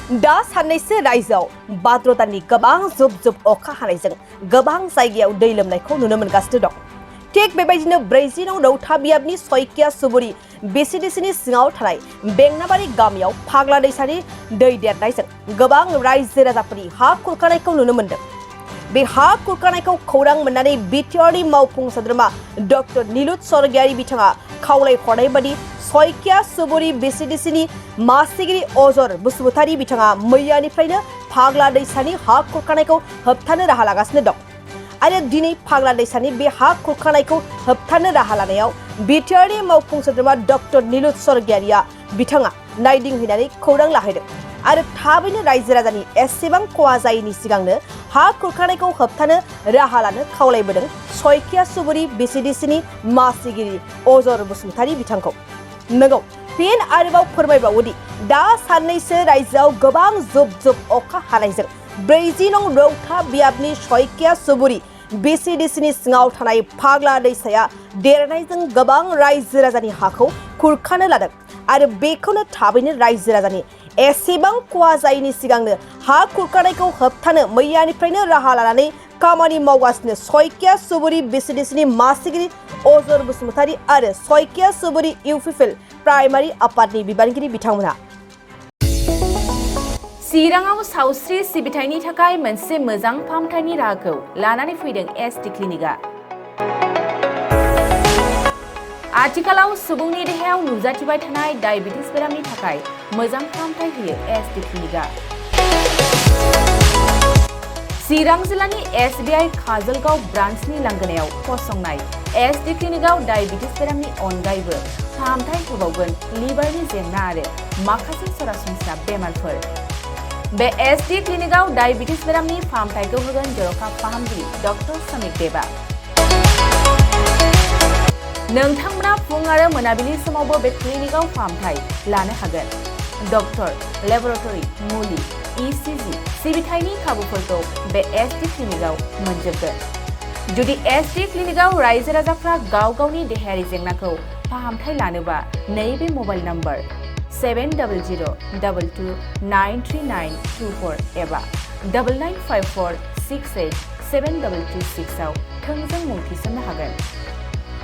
दा साननैसो रायजोआव भाद्र दाननि गोबां जुब जुब अखा हानायजों गोबां जायगायाव दै लोमनायखौ नुनो मोनगासिनो दं। थिग बेबायदिनो 40 नं रौता बियाबनि सयकिया सुबुरि बिसिडिसिनि सिङाव थानाय बेंनाबारि गामियाव फाग्ला दैसानि दै देरनायजों गोबां रायजो राजाफोरनि हा खुरखानायखौ नुनो मोन्दों। बे हा खुरखानायखौ खौरां मोननानै बिटिआरनि मावफुं सोद्रोमा डक्टर नीलुत स्वर्गियारि बिथाङा खावलायहरनाय बादि सयकिया सुबुरि बिसिडिसिनि मासिगिरि अजर बसुमतारी बिथाङा मैयानिफ्रायनो फाग्ला दैसानि हा खुरखानायखौ होबथानो राहा लागासिनो दं। आरो दिनै फाग्ला दैसानि बे हा खुरखानायखौ होबथानो राहा लानायाव बिटिआरनि मावफुं सोद्रोमा डक्टर नीलुत स्वर्गियारिया बिथाङा नायदिंहैनानै खौरां लाहैदों आरो थाबैनो रायजो राजानि एसेबां खहा जायैनि सिगांनो हा खुरखानायखौ होबथानो राहा लानो खावलायबोदों सयकिया सुबुरि बिसिडिसिनि मासिगिरि अजर बसुमतारी बिथांखौ। नंगौ, फिन आरोबाव फोरमायबावोदि दा साननैसो रायजोआव गोबां जुब जुब अखा हानायजों 40 नं रौता बियाबनि सयकिया सुबुरि बिसिडिसिनि सिङाव थानाय फाग्ला दैसाया देरनायजों गोबां रायजो राजानि हाखौ खुरखानो लादों आरो बेखौनो थाबैनो रायजो राजानि एसेबां खहा जायैनि सिगांनो हा खुरखानायखौ होबथानो मैयानिफ्रायनो राहा लानानै खामानि मावगासिनो सयकिया सुबुरि बिसिडिसिनि मासिगिरि अजर बसुमतारी आरो सयकिया सुबुरि इउपिपिएल प्राइमारि आफादनि बिबानगिरि बिथांमोनहा। चिराङाव सावस्रि सिबिथायनि थाखाय मोनसे मोजां फाहामथायनि राहाखौ लानानै फैदों एसटि क्लिनिकआ। आथिखालाव सुबुंनि देहायाव नुजाथिबाय थानाय डायबिटिस बेरामनि थाखाय मोजां फाहामथाय होयो एसटि क्लिनिकआ। चिरां जिल्लानि एसबिआइ काजलगाव ब्रान्चनि लांगोनायाव फसंनाय एसटि क्लिनिकआव डायबिटिस बेरामनि अनगायैबो फाहामथाय होबावगोन लिभारनि जेंना आरो माखासे सरासनस्रा बेमारफोर। बे एसटि क्लिनिकआव डायबिटिस बेरामनि फाहामथायखौ होगोन जर'खा फाहामगिरि डक्टर समिक देबा। नोंथांमोना फुं आरो मोनाबिलि समावबो बे क्लिनिकआव फाहामथाय लानो हागोन। डक्टर, लेबरेटरि, मुलि, इसिजि सिबिथायनि खाबुफोरखौ बे एसटि क्लिनिकआव मोनजोबगोन। जुदि एसटि क्लिनिकआव रायजो राजाफ्रा गाव गावनि देहायारि जेंनाखौ फाहामथाय लानोबा नैबे मबाइल नम्बर 7002293924 एबा 9954687226 आव थोंजों मुं थिसननो हागोन।